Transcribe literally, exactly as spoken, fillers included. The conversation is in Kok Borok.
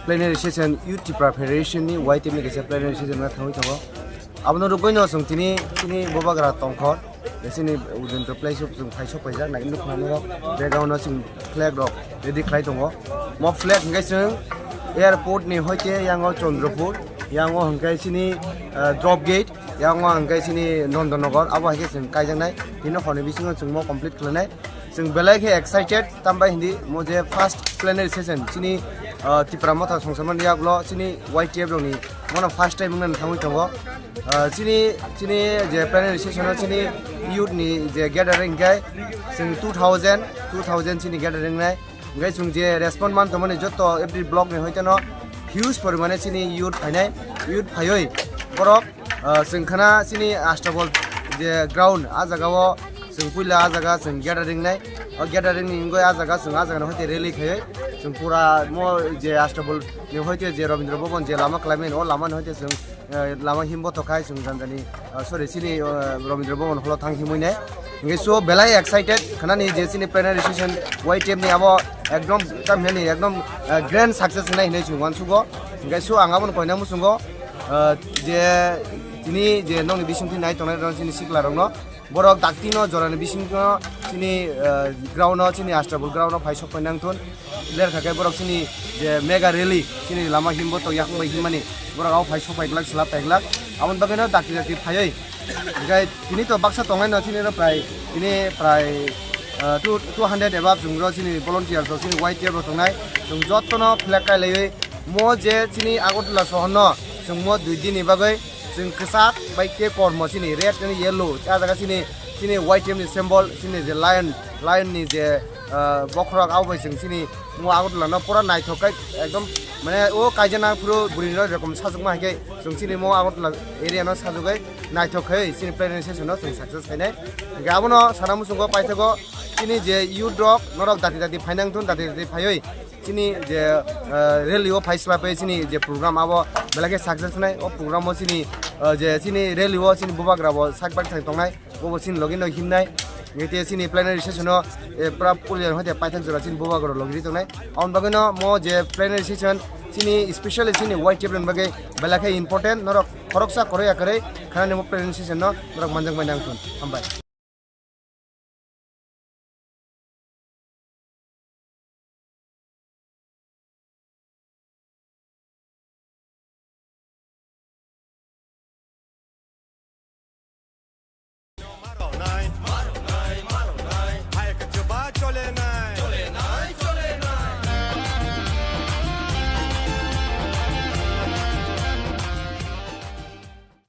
Plenary session Youth Tipra Federation ni Y T F ni kaisa plenary session na thangwi tongo. Abono rwgwino chwng tini, tini Bubagra tongkhor, chini Ujjayanta place o chwng phai sok paijak, nai nukha nw background o chwng flag rok ready khlai tongo. Mo flag hwnkhe chwng airport ni hoite yango Chandrapur, yango hwnkhe chini, ah, drop gate, yango hwnkhe chini Nandanagar, abo hai khe chwng kaijaknai. Tini horni bisingo chwng mo complete khlainai. Chwng belai khe excited, tambai hindi mo je first plenary session chini, ah, Tipra Motha Songsamani yagulo chini Y T F rokni mono first time wngna thangwi tongo. Ah, chini, chini je plenary session o chini youth ni je gathering khe chwng two thousand, two thousand chini gathering nai. Hwnkhe chwng je respond man tongmani joto every block ni hoiteno huge porimane chini youth phainai, youth phaiwi borok, ah, chwng khana chini Astabol je ground, ah jaga o chwng puila ah jaga chwng gathering nai. O gathering ni wngwi ah jaga chwng ah jaga ni hoite rally khaiwi chwng pura mo je Astabol ni hoite je Rabindra Bhaban je lama khlaimani, o lama ni hoite chwng, eh, lama himbo tokhai chwng janjani, ah, sorry, chini, eh, Rabindra Bhaban holo thang himwi nai. Hingke so belai excited khanani je chini plenary session Y T F ni abo ekdom tam hini ekdom, eh, grand success nai hinwi chwng wansugo. Hingke so ang abono koina muchungo, eh, je tini je nokni bisingtwi nai tongnai rok chini sikla rokno borok dakti no jorani bisingtwi no chini, eh, ground no chini Astabol ground no phai sok nang thun. Ler kha khe borok chini je mega rally chini lama himbo to yakung bai himmani borok abo phai sok pai glak, slap pai glak. Aboni bagwi no dakti dakti phaiwi. Hingke tini to baksa tongnai no chini ro prai, tini prai, ah, two, two hundred above chwng ro chini volunteers rok chini Y T F rok tongnai. Chwng joto no flag kai laiwi mo je chini Agartala sohor no chwng mo dui din ni bagwi chwng kwchak bai khe kormo chini red and yellow. Ah jaga chini, chini Y T F ni symbol, chini je lion, lion ni je, ah, bokhorok abo bai chwng chini mo Agartala no pura naithok khe ekdom mane o kaijana phuru bwrwi rok rokom sajwkma hai khe chwng chini mo Agartala area no sajwgwi naithok khe chini plenary session no chwng success khainai. Hingke abono sana muchungo paithago chini je youth rok norok dati dati phainang thun, dati dati phaiwi chini je, eh, rally o phai swlaipai chini je program abo belai khe success nai. O program o chini, eh, je chini rally o chini Bubagra bo sak bak thang tongnai. Bobo chini logi no himnai. Nete chini plenary session o, eh, pra pulia hoite paithak jora chini Bubagra logi ri tongnai. Aboni bagwi no mo je plenary session chini specially chini Y T F ni bagwi belai khe important. Norok khoroksa khoroi akwrwi khanani mo plenary session no norok manjak bai nang thun. Hambai.